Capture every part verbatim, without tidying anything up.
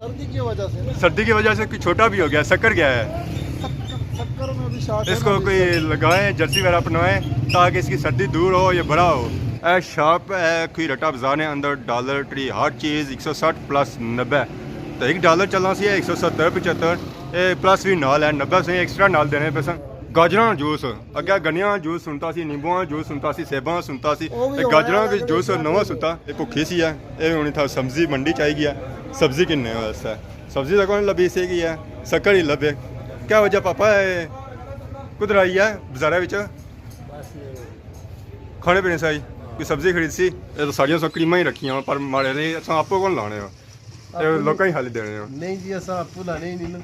سردی کی وجہ سے نا۔ سردی کی وجہ سے کوئی چھوٹا بھی ہو گیا، سکر گیا ہے۔ سکر، سکر میں بھی شارٹ ہے اس نا کو ابھی کوئی سردی۔ لگائیں، جرسی وغیرہ پہنوائیں تاکہ اس کی سردی دور ہو، یہ بڑا ہو۔ اے شاپ ہے کوئی رٹا بازار نے اندر، ڈالر ٹری ہر چیز ایک سو سٹھ پلس نبے۔ تو ایک ڈالر چلنا سی ایک سو ستر پچہتر، اے پلس بھی نال ہے، نبے سے ایکسٹرا نال دینے پیسے۔ گاجراں جوس، اگے گنیاں جوس سنتا سی، نیمبواں جوس سنتا سی، سیباں سنتا سی، او بھی اے ہو گیا گاجراں ہے، بھی جوس نواں سنتا۔ اے بھکھی سی ہے، اے ہونی تھا سبزی منڈی چاہی گیا، سبزی کنے واسطے۔ سبزی تاں کوئی لبھی سی گئی ہے، سکر ہی لبھے۔ کیا وجہ پاپا ہے، کدھر آئی ہے بازارے وچ؟ بس یہ کھانے پینے سائی، کوئی سبزی خرید سی؟ اے تو ساریاں سو کریماں ہی رکھیاں، پر ماڑے نے اساں آپو کون لانے ہو؟ اے آپو لوکاں ہی حالی دینے ہو۔ نہیں جی، اساں آپو لانے ہی نہیں نا۔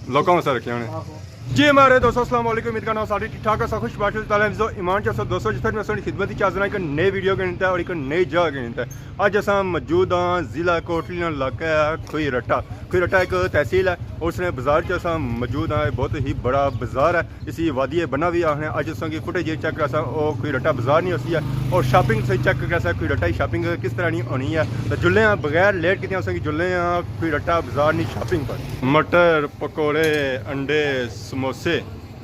لوکاں واسطے رکھیاں نے۔ آہو۔ جی ماڑے دوستو، السلام علیکم، امید کرنا سارے ٹھیک ٹھاک ہو، سب خوش باش، تعالیٰ حفظ و ایمان چ سو۔ دوستو، جتھے بھی اساں خدمت چ حاضر ہیں، ایک نئے ویڈیو کے نتے اور ایک نئی جگہ کے نتے۔ اج اساں موجود ہاں ضلع کوٹلی نا علاقہ ہے کھوئی رٹا۔ کھوئی رٹا ایک تحصیل ہے، اس نے بازار چ اساں موجود ہاں، بہت ہی بڑا بازار ہے۔ اسی وادی بنا بھی آخنے۔ اج اساں کی فوٹیج چیک کراساں، او کھوئی رٹا بازار نہیں ہوسی ہے، اور شاپنگ سے چیک کراساں کھوئی رٹا کی شاپنگ کس طرح نہیں ہونی ہے۔ تو جلے ہاں بغیر لیٹ کیتے اساں کی جلے ہاں کھوئی رٹا بازار نہیں شاپنگ پر۔ مٹر، پکوڑے، انڈے، سموسے۔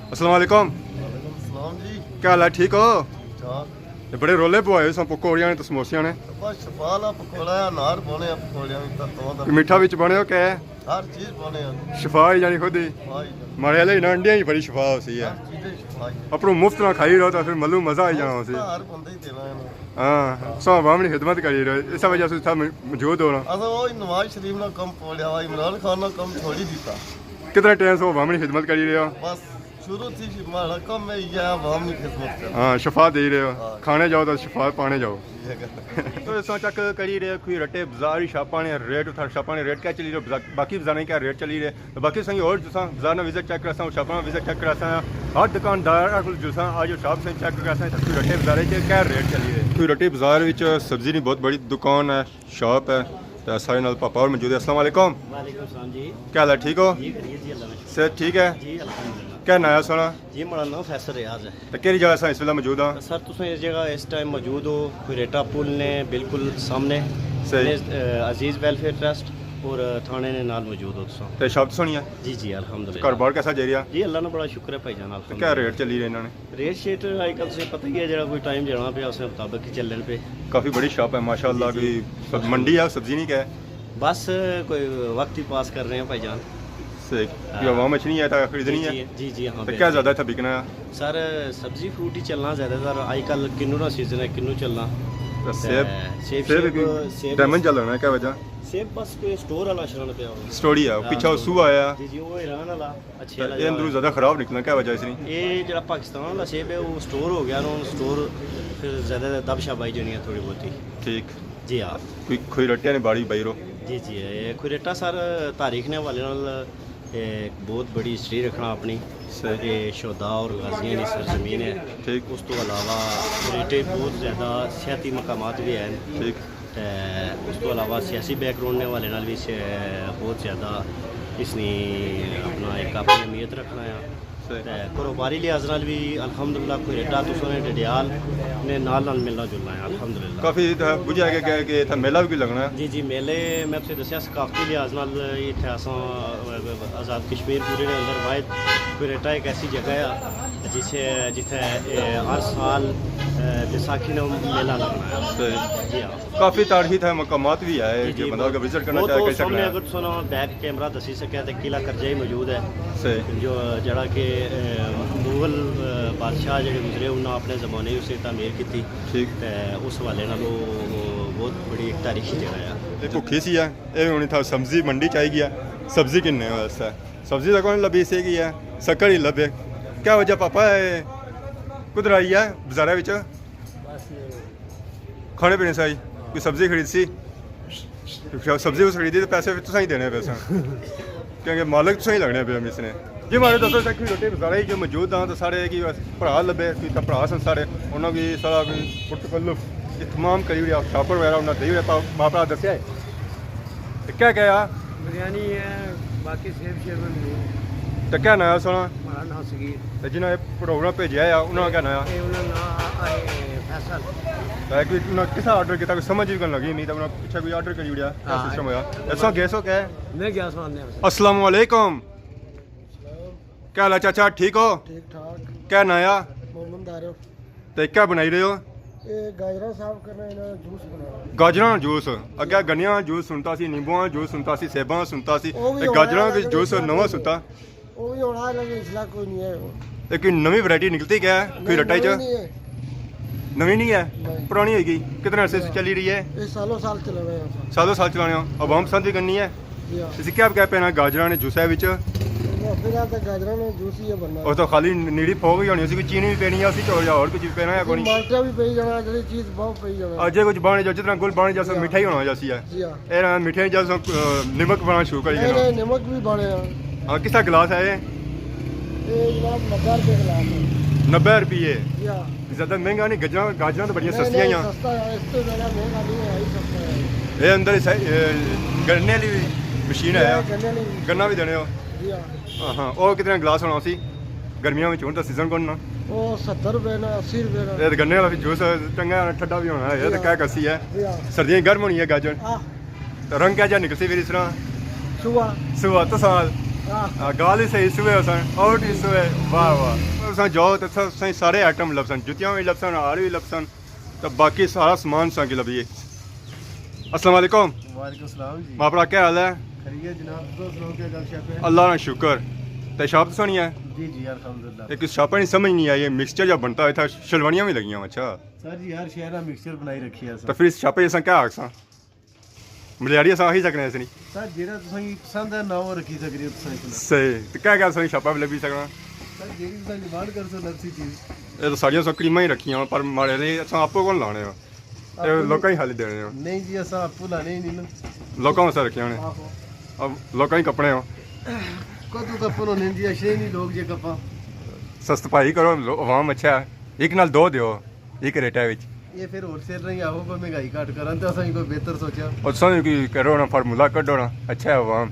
السلام علیکم۔ وعلیکم السلام جی۔ کیا حال ہے، ٹھیک ہو؟ ٹھیک ٹھاک۔ یہ بڑے رولے پوائے سن پکوڑیاں نے تو سموسیاں نے۔ بس شفا لا پکوڑا ہے، انار بنے ہیں پکوڑیاں وچ، تاں تاں دا میٹھا وچ بنے ہو کہ ہے؟ ہر چیز بنے ہیں۔ شفا ہی جانی خود ہی۔ شفا ہی جانی۔ ماڑے والے انہاں انڈیاں ہی بڑی شفا ہوسی ہے۔ ہر چیز شفا ہی ہے۔ اپروں مفت نہ کھائی رہو تو پھر ملو مزہ آئی جانا ہوسی۔ ہر بندے ہی دینا ہے نا۔ ہاں، سو عوام نی خدمت کری رہے، اس وجہ سے اتھا موجود ہونا۔ اساں وہ نواز شریف نا کم پوڑیا وا، عمران خان نا کم چھوڑی دیتا۔ کتنا ٹائم سے عوام نی خدمت کری رہے ہو؟ بس شروع تھی ماڑا کم ہے یہ عوام نی خدمت کرنا۔ ہاں، شفا دے رہے ہو۔ ہاں۔ کھانے جاؤ تو شفا پانے جاؤ۔ یہ گل۔ تو اساں چیک کری رہے کوئی رٹے بازار ہی شاپاں نے ریٹ، اتھا شاپاں نے ریٹ کیا چلی رہے، بازار، باقی بازاریں کیا ریٹ چلی رہے۔ تو باقی اساں کی اور جساں بازار نا وزٹ چیک کراساں، شاپاں نا وزٹ چیک کراساں، ہر دکاندار کول جساں آج شاپ سے چیک کراساں، کوئی رٹے بازار چ کیا ریٹ چلی رہے۔ کوئی رٹے بازار وچ سبزی نی بہت بڑی دکان ہے، شاپ ہے، تے سارے نال پاپا اور موجود ہے۔ السلام علیکم۔ وعلیکم السلام جی۔ کیا حال ہے، ٹھیک ہو؟ جی خیریت جی، اللہ کا شکر۔ صحت ٹھیک ہے؟ جی الحمدللہ۔ کیا ناں ہے سونا؟ جی ماڑا ناں فیصل ریاض ہے۔ تے کیڑی جگہ اساں اس ویلے موجود ہاں؟ سر تساں اس جگہ اس ٹائم موجود ہو، کھوئی رٹا پل نے بالکل سامنے۔ صحیح۔ نے، اے، عزیز ویلفیئر ٹرسٹ اور تھانے نے نال موجود ہو تساں۔ تے شاپ تساں ہونی ہے؟ جی جی الحمدللہ۔ کاروبار کیسا جائی رہیا؟ جی اللہ نا بڑا شکر ہے بھائی جان، تے کیا الحمدللہ۔ ریٹ چلی رہے انہاں نے؟ ریٹ شیٹ اج کل تساں پتہ ہی ہے، جیڑا کوئی ٹائم جانا پیا اس مطابق ہی چلن پے۔ کافی بڑی شاپ ہے ماشاءاللہ، جی جی۔ کوئی سب-، منڈی ہے، سبزی نہیں کہ ہے؟ بس کوئی وقت ہی پاس کر رہے ہیں بھائی جان۔ صحیح۔ ہاں۔ یہ عوام اچھنی ہے تا خریدنی ہے؟ جی جی ہاں، تے کیا بالکل۔ زیادہ اتھا بکنا ہے؟ سر سبزی فروٹ ہی چلنا زیادہ تر، اج کل کنو نا سیزن ہے، کنو چلنا۔ تے تے سیب؟ سیب، سیب سیب، سیب ڈائمنڈ چل رہا ہے، کیا وجہ؟ سیب بس کوئی سٹور والا شرن پیا ہوا۔ سٹور ہی ہے، ہاں، پچھا سٹور۔ سو آیا۔ جی جی، وہ ایران والا۔ اچھے تے والا اے اندروں جو زیادہ خراب نکلنا، کیا وجہ اس نی؟ اے جیڑا پاکستان والا سیب ہے، وہ سٹور ہو گیا نا، ہن سٹور پھر زیادہ تر دب شب آئی جانی ہے تھوڑی بہت ہی۔ ٹھیک۔ جی ہاں۔ کوئی، کھوئی رٹے نے باری بائی رو؟ جی جی، اے کھوئی رٹا سر تاریخ نے حوالے نال اے بہت بڑی ہسٹری رکھنا اپنی۔ صحیح۔ اے شہداء اور غازیاں نی سرزمین ہے۔ ٹھیک۔ اس تو علاوہ کھوئی رٹے بہت زیادہ سیاحتی مقامات بھی ہیں۔ ٹھیک۔ تے اس تو علاوہ سیاسی بیک گراؤنڈ نے حوالے نال بھی سے-، بہت زیادہ اس نی اپنا ایک اپنی اہمیت رکھنا ہے۔ صحیح۔ تے کاروباری لحاظ نال بھی الحمدللہ کھوئی رٹا تساں نے ڈڈیال نے نال نال ملنا جلنا ہے الحمدللہ۔ کافی اتھا بجھا کہ، کہ، کہ اتھا میلہ بھی کوئی لگنا ہے۔ جی جی، میلے میں تساں دسیا ثقافتی لحاظ نال اتھے اساں آزاد کشمیر پورے نے اندر واحد کھوئی رٹا ایک ایسی جگہ ہے جسے، جتھے، اے، ہر سال، اے، بیساکھی نے میلہ لگنا ہے۔ صحیح۔ جی ہاں۔ کافی تاریخی تھا مقامات بھی ہے جی کہ جی، بندہ بہت، اگر وزٹ کرنا بہت چاہے، وہ کر سامنے سکنا ہے۔ اگر تساں بیک کیمرہ دسی سکیا تے قلعہ کرجائی موجود ہے۔ صحیح۔ جو جڑا کہ، اے، مغل، اے، بادشاہ جڑے گزرے انہاں اپنے زمانے اس کی تعمیر کیتی۔ ٹھیک۔ تے اس حوالے نال وہ، وہ بہت بڑی ایک تاریخی جگہ ہے۔ یہ بھکھی سی ہے، یہ ہونی تھا سبزی منڈی چاہی گیا، سبزی کنے واسطے۔ سبزی تاں کوئی لبھی سی گئی ہے، سکر ہی لبھے۔ کیا وجہ پاپا ہے، کدھر آئی ہے بازارے وچ؟ بس یہ کھانے پینے سائی، کوئی سبزی خرید سی؟ سبزی اس خریدی تو پیسے پھر تساں ہی دینے پے سن، کیونکہ مالک تساں ہی لگنے پے ہم اس نے۔ جی ماڑے دوستو، اتھے کھوئی رٹے بازارے جو موجود ہاں تو سارے کی بھرا لبھے، کوئی تاں بھرا سن سارے، انہاں کی سارا کوئی پرتکلف اہتمام کری اوڑیا، شاپر وغیرہ انہاں دئی اوڑیا، پا-، ماں بھرا دسیا ہے۔ تے کیا کیا؟ بریانی ہے، باقی سیب شیب ہے۔ تے کیا ناں ہے سونا؟ ماڑا ناں صغیر۔ تے جنہاں اے پروگرام بھیجیا ہے، انہاں نا کیا ناں ہے؟ اے انہاں نا ناں فیصل۔ میں کوئی انہاں کسا آرڈر کیتا، کوئی سمجھ ہی نہیں لگی، میں تو انہاں پچھے کوئی آرڈر کری اڑیا، کیا ہاں۔ سسٹم ہویا؟ ایسا گیس ہو کیا ہے؟ میں گیس بنانے ہیں۔ السلام علیکم۔ کیا حال ہے چاچا، ٹھیک ہو؟ ٹھیک ٹھاک۔ کیا ناں آ؟ محمد عارف۔ تے کیا بنائی رہے ہو؟ اے گاجراں صاف کرنا، انہاں جوس بنانا۔ گاجراں جوس؟ اگے گنیاں جوس سنتا سی، نیمبواں جوس سنتا سی، سیباں سنتا سی، او بھی تے ہونا گاجراں ہے، بھی جوس نواں سنتا۔ او بھی ہونا ہے، لیکن اس طرح کوئی نہیں ہے۔ ایک نوی ورائٹی نکلتی کیا ہے؟ کوئی نہیں، رٹائی چ؟ نوی نہیں ہے۔ نوی نہیں ہے؟ نہیں۔ پرانی ہوئی گئی؟ کتنے عرصے سے چلی رہی ہے؟ یہ سالوں سال چلا رہے ہیں۔ سالوں سال چلانے ہو؟ عوام پسند بھی کرنی ہے؟ جی ہاں۔ اسی کیا کیا پینا گاجراں نے جوسے وچ؟ فی الحال تو گاجراں نے جوس ہی ہے بننا۔ اس تو خالی نیڑی پھوک ہی ہونی، اسی کوئی چینی بھی پینی ہے، اسی چ یا اور کچھ بھی پینا ہے؟ کوئی مالٹا بھی پئی جانا، جیہڑی چیز بہت پئی جانا۔ اج کوئی بن جا، جس طرح گل بن جا، سو جی ہاں۔ مٹھا ہی ہونا جاسی ہے۔ جی ہاں۔ اے نا مٹھے جیہڑا سو، آ، نمک پانا شروع کری دینا۔ نہیں، نمک بھی پانے ہاں۔ ہاں، کس طرح گلاس ہے یہ؟ یہ جناب نبے روپے گلاس ہے۔ نبے روپیے؟ جی ہاں۔ زیادہ مہنگا نہیں، گاجراں، گاجراں تو بڑیاں نہیں، سستیاں نہیں، ہیاں۔ سستا ہے، اس تو زیادہ مہنگا نہیں ہے، یہی سستا ہے۔ یہ اندر اس، اے، گننے والی مشین ہے۔ جی ہاں، گننے والی مشین۔ گننا بھی دینے ہو؟ جی ہاں۔ ہاں، ہاں، او کتنے گلاس ہونا سی؟ گرمیاں وچ ہن تاں سیزن کون نا؟ او ستر روپے نا، اسی روپے نا۔ اے تے گننے والا جوس چنگا ہے، ٹھڈا بھی ہونا ہے، اے تے جی ہاں۔ کیا کرسی ہے؟ جی ہاں۔ سردیاں گرم ہونی ہے گاجر۔ آہ۔ تے رنگ کیا جا نکلسی پھر اس طرح؟ سوا۔ سوا، تساں آہ۔ آہ، گال ہی صحیح، سوے ہوسن، آؤٹ ہی سوے۔ واہ واہ۔ تساں جاؤ تے تساں سارے آئٹم لبسن، جتیاں وی لبسن، ہار وی لبسن۔ تے باقی سارا سامان تساں کی لبی۔ السلام علیکم۔ وعلیکم السلام جی۔ ماں پرا کیا حال ہے؟ خیریت جناب، تساں سناؤ کیا گل شپ ہے؟ اللہ نا شکر۔ تے شاپ تساں نی ہے؟ جی جی، الحمدللہ۔ ایک اس شاپا نی سمجھ نہیں آئی، یہ مکسچر جا بنتا ہویا تھا، شلوانیاں بھی لگیاں، اچھا۔ سر جی، ہر شہر نا مکسچر بنائی رکھی ہے سر۔ تے پھر اس شاپے اساں کیا آکھساں؟ ملیاری اساں آکھی سکنے اس نی۔ سر، جیڑا تساں کی پسند ہے نا، وہ رکھی سکنے ہو تساں اس نال۔ صحیح۔ تے کیا کیا تساں شاپا پہ لبی سکنا؟ سر، جیڑی تساں ڈیمانڈ کرسو، لبسی چیز۔ اے تو ساریاں سو کریماں ہی رکھیاں، پر ماڑے نہیں، اساں آپو کون لانے ہو؟ اے آپو لوکاں ہی خالی دینے ہو؟ نہیں جی، اساں آپو لانے ہی نہیں نا۔ لوکاں واسطے رکھیاں نے؟ آہو۔ اب لوکاں ہی کپنے ہو؟ کدوں کپن ہونے جی، اچھے ہی نہیں لوگ جے کپاں۔ سست بھائی کرو، لو-، عوام اچھا ہے، ایک نال دو دیو۔ ایک ریٹا وچ۔ یہ پھر ہول سیلر ہی آہو، کوئی مہنگائی گھٹ کرن تے اساں وی کوئی بہتر سوچیا۔ اور تساں وی کوئی کرو نا، فارمولا کڈو نا، اچھا ہے عوام۔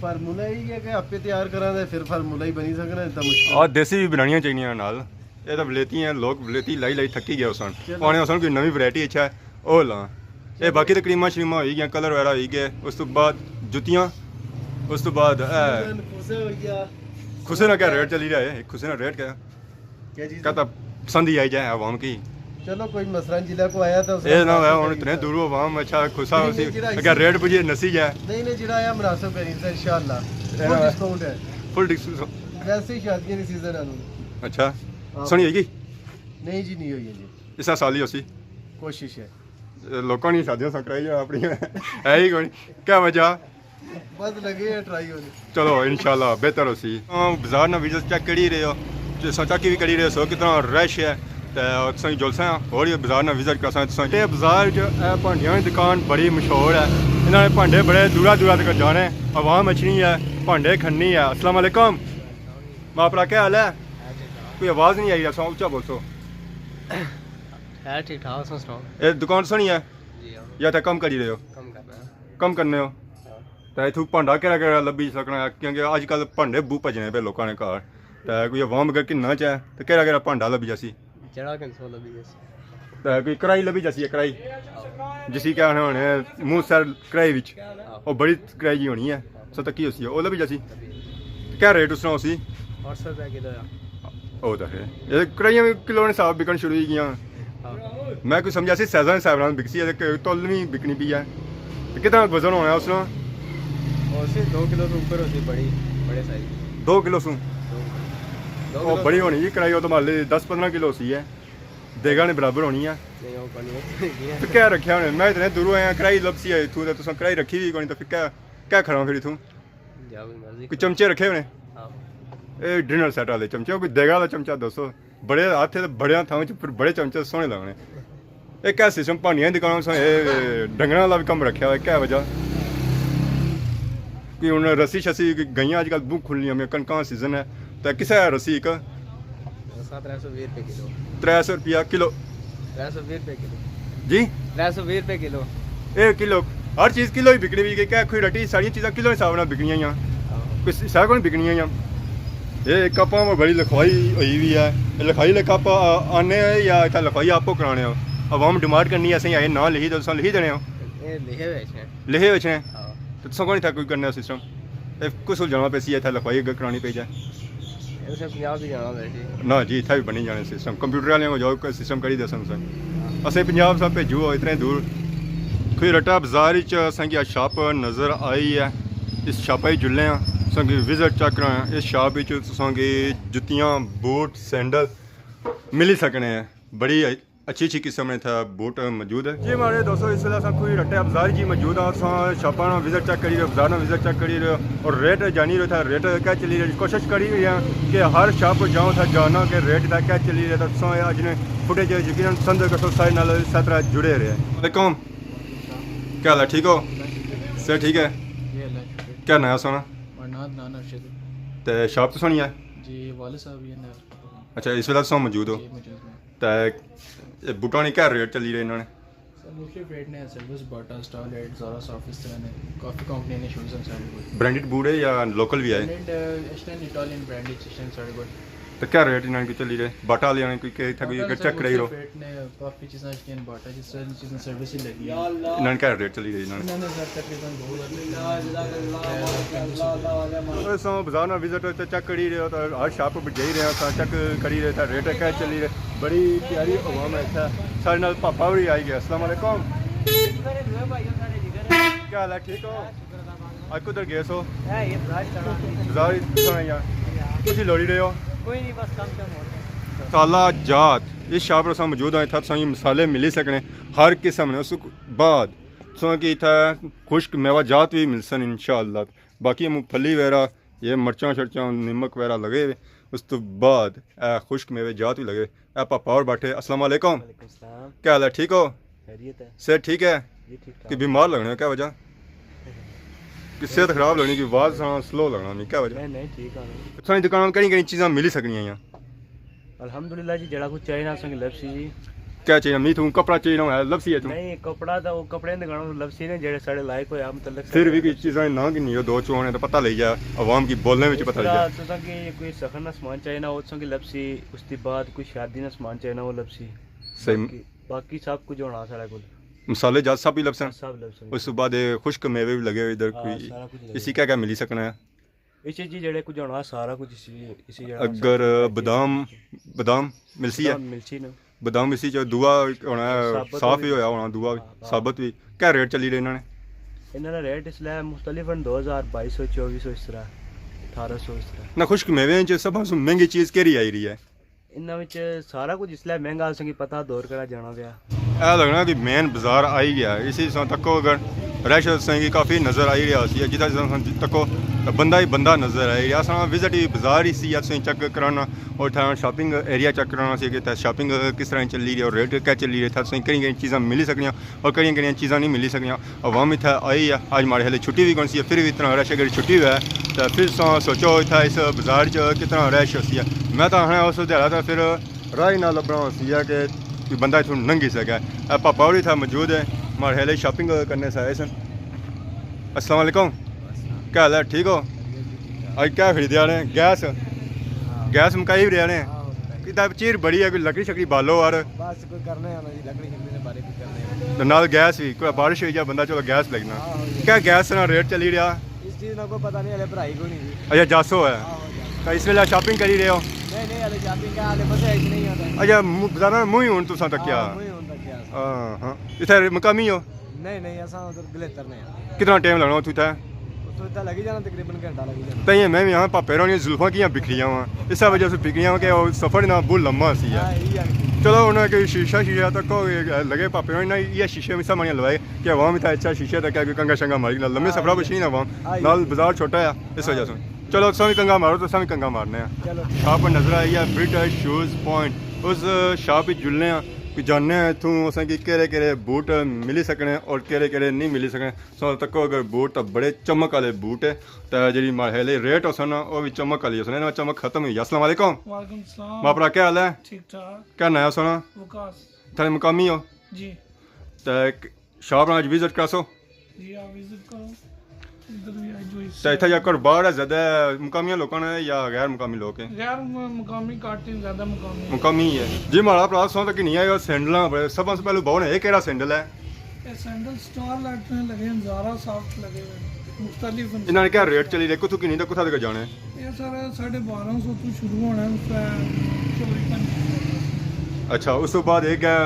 فارمولا یہی ہے کہ آپے تیار کراں تے پھر فارمولا ہی بنی سکنا، اتنا مشکل۔ آ دیسی بھی بنانیاں چاہیے نال۔ یہ تو بلیتی ہیں، لوگ بلیتی لائی لائی تھکی گئے ہوسن۔ چلو۔ آنے ہوسن کوئی نوی ورائٹی اچھا ہے، او لاں۔ اے چلو۔ باقی تو کریماں شریماں ہوئی گیاں، کلر وغیرہ ہوئی گئے، اس تو بعد جتیاں، اس تو بعد اے۔ سیزن کھوسے ہوئی گیا۔ کھوسے نا کیا ریٹ چلی رہا ہے؟ کھوسے نا ریٹ کیا؟ کیا چیز؟ کہتا پسند ہی آئی جائے عوام کی۔ چلو کوئی مسئلہ نہیں، جلے کو آیا تو اس اے نہ ہویا ہن اتنے دوروں عوام اچھا کھوسا نہیں، ہوسی، نہیں، جڑا اگر اس ریٹ پجے نسی جائے۔ نہیں، نہیں، جڑا آیا مناسب کری انشاءاللہ۔ اے فل نہ ڈسکاؤنٹ ہے۔ فل ڈسکاؤنٹ۔ ویسے ہی شادیاں دی سیزن ہے ہن۔ اچھا۔ ہاں۔ سنی ہوئی گی؟ نہیں جی، نہیں ہوئی ہے جی۔ اس سال ہی ہوسی۔ کوشش ہے۔ اے لوکاں نی شادیاں ساں کرائی جا اپنی۔ ہے ہی کوئی۔ کیا وجہ؟ بس لگے ہیں ٹرائی ہونے۔ چلو انشاءاللہ بہتر ہوسی۔ ہاں، بازار نا وزٹ چیک کری رہے ہو، تساں چیک بھی کری رہے سو کتنا رش ہے۔ تے تساں جلساں اور یہ بازار نا وزٹ کرساں تساں۔ تے بازار جو اے بھانڈیاں دی دکان بڑی مشہور ہے، انہاں نے بھانڈے بڑے دورا دورا تک جانے، عوام اچھنی ہے، بھانڈے کھننی ہے۔ السلام علیکم۔ ماں پرا کیا حال ہے؟ کوئی آواز نہیں آئی، اساں اچا بولسو۔ خیر ٹھیک ٹھاک، تساں سناؤ؟ اے دکان سنی ہے؟ جی ہاں۔ یا تے کم کری رہے ہو؟ کم کرنا ہے۔ کم کرنے ہو؟ ہاں۔ تے اتھوں بھانڈا کیڑا کیڑا لبھی سکنا ہے؟ کیونکہ اج کل بھانڈے بہوں بھجنے پے لوکاں نے گھر۔ تے کوئی عوام اگر گھننا چاہے تے کیڑا کیڑا بھانڈا لبھی جاسی؟ جیڑا گھنسو لبھی جاسی۔ تے کوئی کڑاہی لبھی جاسی ہے، کڑاہی؟ ہاں۔ جسی کیا آخنے ہونے، منہ سر کڑاہی وچ۔ ہاں۔ او بڑی کڑاہی جی ہونی ہے، ستکی ہوسی ہے، او لبھی جاسی۔ لبھی جاسی۔ کیا ریٹ اس نا ہوسی؟ اٹھ سو روپے کلو ہے۔ او تے ہے۔ اے کڑاہیاں وی کلو نے حساب بکن شروع ہوئی گیاں۔ ہاں۔ میں کوئی سمجھا سی سائزاں نے حساب نال بکسی ہے، تے تول وی بکنی پئی ہے۔ تے کتنا وزن ہونا اس نا؟ ہوسی دو کلو تو اوپر ہوسی، بڑی، بڑے سائز۔ دو کلو سوں؟ دو کلو۔ دو او کلو بڑی سوں۔ ہونی جی کڑاہی، او تو مالی دس پندرہ کلو ہوسی ہے۔ دیگا نے برابر ہونی ہے۔ نہیں، او کوئی نہیں۔ تو کیا رکھیا ہونے؟ میں اتنے دوروں آیا، کڑاہی لبسی ہے اتھوں، تے تساں کڑاہی رکھی وی کوئی نہیں، تے پھر کیا، کیا کھڑا پھر اتھوں؟ جا کوئی مرضی کوئی کرو۔ چمچے رکھے ہونے؟ ہاں۔ اے ڈنر سیٹ والے چمچے، کوئی دیگا والا چمچا دسو۔ بڑے ہتھ تے بڑے ہتھاں وچ پھر بڑے چمچے سوہنے لگنے۔ اے کیا سسٹم؟ بھانڈیاں دی دکان سو، اے ڈنگراں والا وی کم رکھیا ہویا، کیا وجہ؟ کوئی ہن رسی شسی، کوئی گائیاں اج کل بہوں کھلنیاں پیاں، کنکاں سیزن ہے، تے کسے رسی اک؟ رسا ترے سو ویہہ روپے کلو۔ ترے سو روپیہ کلو؟ ترے سو ویہہ روپے کلو۔ جی؟ ترے سو ویہہ روپے کلو۔ اے کلو، ہر چیز کلو ہی بکنی پئی، کہ کیا کوئی رٹی، ساریاں چیزاں کلو حساب نال بکنیاں ہیاں۔ ہاں۔ کوئی سارے کول بکنیاں ہیاں۔ یہ کپاں میں بڑی لکھوائی ہوئی ہوئی ہے۔ یہ لکھوائی لے کپ آنے ہیں یا اتھا لکھوائی آپ کو کرانے ہو؟ عوام ڈیمانڈ کرنی ہے، اسیں یہ نہ لکھی تو تساں لکھی دینے ہو؟ یہ لکھے ہوئے ہیں۔ لکھے ہوئے ہیں؟ ہاں۔ تو تساں کون اتھا کوئی کرنے سسٹم؟ یہ کس کول جانا پیسی ہے، اتھا لکھوائی اگر کرانی پئی جائے؟ یہ اسیں پنجاب ہی جانا پیسی۔ نہ جی، اتھا بھی بنی جانے سسٹم، کمپیوٹر والے کو جاؤ، کوئی سسٹم کری دسن سن۔ اسیں پنجاب سا بھیجو اتنے دور۔ کوئی رٹا بازار وچ اساں کی شاپ نظر آئی ہے، اس شاپا ہی جلے ہاں، اساں کی وزٹ چیک کراں۔ اس شاپ وچ تساں کی جتیاں، بوٹ، سینڈل ملی سکنے ہیں۔ بڑی اچھی اچھی قسم نے اتھا بوٹ موجود ہے۔ جی ماڑے دوستو، اس ویلے اساں کوئی رٹے بازار جی موجود ہاں، اساں شاپاں نا وزٹ چیک کری رہے، بازار نا وزٹ چیک کری رہے اور ریٹ جانی رہے، اتھا ریٹ کیا چلی رہے، کوشش کری رہے ہیں کہ ہر شاپ پر جاؤں، اتھا جانا کہ ریٹ اتھا کیا چلی رہے، تو تساں اج نے فوٹیج یقیناً پسند کرسو، سارے نال اسے طرح جڑے رہے۔ السلام علیکم، کیا حال ہے؟ ٹھیک ہو؟ سر ٹھیک ہے؟ جی، اللہ کا شکر۔ کیا ناں ہے سونا؟ میرا ناں عدنان ارشد ہے۔ تے شاپ تو سونی ہے؟ جی، والد صاحب یہ نا۔ اچھا، اس ویلے تساں موجود ہو؟ جی، موجود ہوں۔ تے یہ بوٹاں نے کیا ریٹ چلی رہے انہاں نے؟ سر، مختلف ریٹ نے، سیلوس، باٹا، اسٹار لائٹ، زارا، سافیس طرح نے، کافی کمپنی نے شوز ہیں ساڑے کول۔ برانڈڈ بوٹ ہے یا لوکل بھی ہے؟ برانڈڈ، اس ٹائم اٹالین برانڈ ہے، اس ٹائم ساڑے کول۔ تو کیا ریٹ انہاں نے کوئی چلی رہے؟ باٹا والے نے کوئی کہ اتھا کوئی باٹا اگر سر چیک کرائی رو؟ مختلف ریٹ نے، کافی چیزاں اس ٹائم باٹا جس طرح چیزاں سروس ہی لگی ہے۔ انہاں نے کیا ریٹ چلی رہے انہاں نے؟ انہاں نے سر تقریباً دو ہزار تقریباً۔ تساں بازار نا وزٹ تے چیک کری رہے ہو، تو ہر شاپ پر جائی رہے ہو، تاں چیک کری رہے، تاں ریٹ کیا چلی رہے۔ بڑی پیاری عوام ہے اتھا۔ سارے نال پاپا ہوری آئی گیا۔ السلام علیکم۔ کیا حال ہے؟ ٹھیک ہو؟ اج کدھر گئے سو؟ بازار ہی سنا یا؟ کچھ لوڑی رہے ہو؟ کوئی نہیں، بس کم شم ہو رہا ہے۔ سالہ جات، اس شاپ پر اساں موجود ہیں، اتھا تساں کی مسالے ملی سکنے ہر قسم نے۔ اس بعد تساں کی اتھا خشک میوہ جات بھی ملسن انشاءاللہ۔ باقی مونگ پھلی وغیرہ، یہ مرچاں شرچاں، نمک وغیرہ لگے ہوئے۔ اس تو بعد اے خشک میوے جات بھی لگے ہوئے۔ اے پاپا اور بیٹھے۔ السلام علیکم۔ وعلیکم السلام۔ کیا حال ہے؟ ٹھیک ہو؟ خیریت ہے۔ صحت ٹھیک ہے؟ جی، ٹھیک ٹھاک۔ کہ بیمار لگنے ہو، کیا وجہ؟ کہ صحت خراب لگنی، کہ آواز سلو لگنا، کیا وجہ؟ نہیں، نہیں، ٹھیک آ۔ تساں دی دکان کہڑی کہڑی چیزاں ملی سکنیاں ہیں؟ الحمدللہ جی، جیڑا کچھ چاہیے نا، اساں کی لبسی جی۔ کیا چاہیے؟ می توں کپڑا چاہیے نا، لبسی ہے توں؟ نہیں، کپڑا تو وہ کپڑے نے گانا لبسی نے، جیڑے ساڑے لائق ہویا، متعلق پھر بھی کوئی چیزاں نہ گنی ہو، دو چونے تو پتہ لگ جائے، عوام کی بولنے وچ اس پتہ لگ طرح جائے۔ تساں کی کوئی سخن نا سامان چاہیے نا، وہ تساں کی لبسی، اس دی بعد کوئی شادی نا سامان چاہیے نا، وہ لبسی۔ صحیح۔ باقی، باقی سب کچھ ہونا ساڑے کول۔ مسالے جات سب ہی لبسن؟ سب لبسن۔ اس تو بعد یہ خشک میوے بھی لگے ہوئے ادھر ہاں، کوئی، سارا کچھ لگے۔ اسی کیا کیا ملی سکنا ہے؟ اس جی جیڑے کچھ ہونا سارا کچھ اسی، اسی جیڑا اگر سارا کچھ بادام، بادام ملسی ہے؟ بادام ملسی نا۔ بادام ملسی جو دوا ہونا ہے، ثابت صاف بھی ہویا ہونا دوا بھی، ہاں، ہاں۔ ثابت بھی۔ کیا ریٹ چلی رہے انہاں نے؟ انہاں نے ریٹ اس لے مختلف ہیں، دو ہزار، بائیس سو، چوبیس سو اس طرح، اٹھارہ سو اس طرح۔ نہ خشک میوے ہیں جو سب سے مہنگی چیز کیری آئی رہی ہے؟ انہاں وچ سارا کچھ اس لیے مہنگا، اساں کی پتہ دور کرا جانا پیا۔ اے لگنا کہ مین بازار آئی گیا، اسی ساں تکو اگر رش اساں کی کافی نظر آئی رہیا سی، جتھا جتھا اساں تکو بندہ ہی بندہ نظر آئی رہیا۔ اساں وزٹ ہی بازار ہی سی، اساں چیک کرانا اور اتھا شاپنگ ایریا چیک کرانا سی کہ اتھا شاپنگ کس طرح چلی رہی ہے اور ریٹ کیا چلی رہی ہے، اتھا اساں کہیں کہیں چیزاں ملی سکنیاں۔ اور کہڑیاں کہڑیاں چیزاں نہیں ملی سکنیاں۔ عوام اتھا آئی ہے، اج ماڑے ہلے چھٹی وی کون سی ہے، پھر وی اتنا رش اگر چھٹی ہویا ہے، تے پھر ساں سوچو اتھا اس بازار چ کتنا رش ہوسی ہے۔ میں تاں آخنا اس دیہاڑا تے پھر راہ ہی نہ لبھنا ہوسی ہے کہ کوئی بندہ اتھوں لنگھی سکے۔ اے پاپا ہوری اتھا موجود ہے، ماڑے ہلے شاپنگ کرنے سے آئے سن۔ السلام علیکم، کیا حال ہے؟ ٹھیک ہو؟ اج کیا خریدیا نے؟ گیس؟ گیس مکائی رہے نے؟ کتنا چیر بڑی ہے، کوئی لکڑی شکڑی بالو یار۔ بس کوئی کرنے آنا جی، لکڑی شکڑی نے بارے کوئی کرنے آنا۔ تے نال گیس وی، کوئی بارش ہوئی جا بندہ چلو گیس لگنا۔ ہاں، ہاں۔ کیا گیس نا ریٹ چلی رہیا؟ اس چیز نا کوئی پتہ نہیں، ہلے بھرائی کوئی نہیں جی۔ اچھا، جاسو ہے۔ ہاں، ہاں، جاسو۔ تے اس ویلے شاپنگ کری رہے ہو؟ نہیں، نہیں، ہلے شاپنگ کیا، ہلے بس ایک نہیں ہوتا۔ اچھا، م-، بازاراں منہ ہی ہن تساں تکیا؟ ہاں، منہ ہی ہن تکیا۔ ہاں، ہاں۔ اتھے مقامی ہو؟ نہیں، نہیں، اساں ادھر گلیتر نے ہاں۔ کتنا ٹائم لگنا اتھوں تے؟ اتھوں تے لگی جانا تقریباً گھنٹہ لگی جانا۔ تائیں میں وی آخاں پاپے ہوراں نیاں زلفاں کیاں بکھریاں واں، اس وجہ سے پکھریاں واں کہ او سفر نہ بہت لمبا سی ہے۔ ہاں، یہی ہے۔ چلو، انہاں کوئی شیشہ، شیشہ تکو لگے پاپے ہوراں نے، یہ شیشے میں سامنے لوائے کہ عوام اتھا اچھا شیشہ تکیا، کوئی کنگا شنگا ماری نہ، لمبے ہاں، سفراں پر ہاں۔ شی نہ عوام، ہاں، نال ہاں۔ بازار چھوٹا ہے، اس وجہ سے۔ چلو، تساں وی کنگا مارو، تساں وی کنگا مارنے آں۔ چلو۔ شاپ پر نظر آئی ہے برٹش شوز پوائنٹ، اس شاپ وچ جلنے آں، کہ جاننے آں اتھوں اساں کی کیڑے کیڑے بوٹ ملی سکنے اور کیڑے کیڑے نہیں ملی سکنے۔ سو تکو اگر بوٹ تاں بڑے چمک والے بوٹ ہے، تے جیڑی ماڑے ہلے ریٹ ہوسن نا، او وی چمک والی ہوسن، انہاں چمک ختم ہوئی۔ السلام علیکم۔ وعلیکم السلام۔ ماں پرا کیا حال ہے؟ ٹھیک ٹھاک۔ کیا ناں ہے سونا؟ وقاص۔ تھے مقامی ہو؟ جی۔ تے شاپ نا اج وزٹ کراسو؟ جی، آپ وزٹ کرو۔ ادھر بھی آئی جو اس تے اتھا یا کاروبار ہے زیادہ مقامی لوکاں نے یا غیر مقامی لوک ہیں؟ غیر م-، مقامی کٹ ہی، زیادہ مقامی۔ مقامی ہی ہے۔ جی، ماڑا پرا سو تک نہیں آیا، سینڈلاں بڑے، سب سے پہلے باؤ نے، یہ کیڑا سینڈل ہے؟ یہ سینڈل اسٹار لائٹ نے لگے ہیں، زارا سافٹ لگے ہوئے ہیں، مختلف ہیں۔ انہاں نے کیا ریٹ چلی رہے، کتھوں کنی تے کتھا تک جانے؟ یہ سر ساڑھے بارہ سو تو شروع ہونا ہے، اس پہ چوری پنجی۔ اچھا، اس تو بعد ایک ہے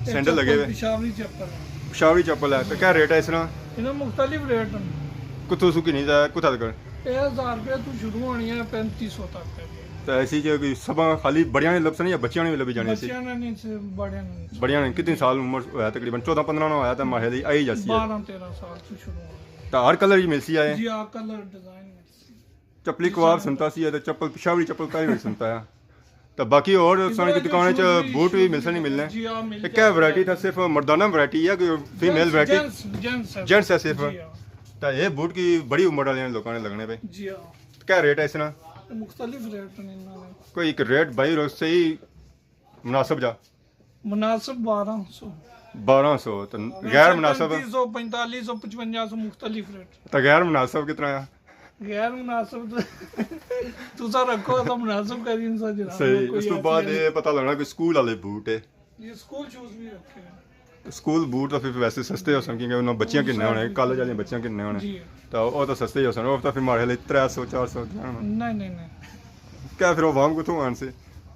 یہ سینڈل لگے چپل ہوئے؟ پشاوری چپل ہے۔ پشاوری چپل ہے، تو کیا ریٹ ہے اس طرح؟ انہاں مختلف ریٹ ہیں۔ کتھوں سو کنی تے کتھا تک؟ یہ ہزار روپے تو شروع ہونی ہے، پینتی سو تک ہے۔ تو ایسی جو کہ سباں خالی بڑیاں نے لبسن یا بچیاں نے بھی لبی جانی سی؟ بچیاں نے نہیں، صرف بڑیاں نے نہیں۔ بڑیاں نے کتنی سال عمر ہویا؟ تقریباً چودہ پندرہ نہ ہویا تو ماہے دی آئی جاسی ہے۔ بارہ تیرہ سال تو شروع ہونا۔ تو ہر کلر ہی ملسی ہے؟ جی، ہر کلر ڈیزائن ملسی۔ چپلی جی، کواب سارے سنتا سی، تو چپل، پشاوری چپل کہیں بھی سنتا ہے۔ تو باقی اور جی، ساڑی جو دکان وچ شوز بھی، بوٹ بھی شوز ملسن نہیں ملنے؟ جی ہاں، مل تے کیا جاتے ورائٹی ہیں۔ تھا؟ صرف مردانہ ورائٹی ہے کہ فیمیل جینٹس، ورائٹی؟ جینٹس، جینٹس ہے۔ جینٹس ہے صرف؟ جی ہاں۔ تو یہ بوٹ کی بڑی عمر والے لوگوں نے لگنے پہ؟ جی ہاں۔ کیا ریٹ ہے اس نا؟ مختلف ریٹ ہیں انہاں نے۔ کوئی ایک ریٹ بھائی روز صحیح مناسب جا؟ مناسب بارہ سو۔ بارہ سو، تو غیر مناسب؟ پینتیس سو، پینتالیس سو، پچپنجا سو، مختلف ریٹ۔ تو غیر مناسب کتنا ہے؟ غیر مناسب تو تساں رکھو، تو مناسب کری انسان جناب۔ صحیح، کوئی اس تو ایسی بعد ہے یہ پتہ لگنا کہ سکول والے بوٹ ہے۔ یہ سکول شوز بھی رکھے ہیں۔ سکول بوٹ تو پھر ویسے سستے ہو سن، کیونکہ انہاں بچیاں کنے ہونے، کالج والیاں بچیاں کنے ہونے۔ جی۔ تو وہ تو سستے ہی ہو سن، وہ تو پھر ماڑے لیے ترے سو، چار سو دیاں ہونا۔ نہیں، نہیں، نہیں۔ کیا پھر وہ عوام کتھوں آن سے؟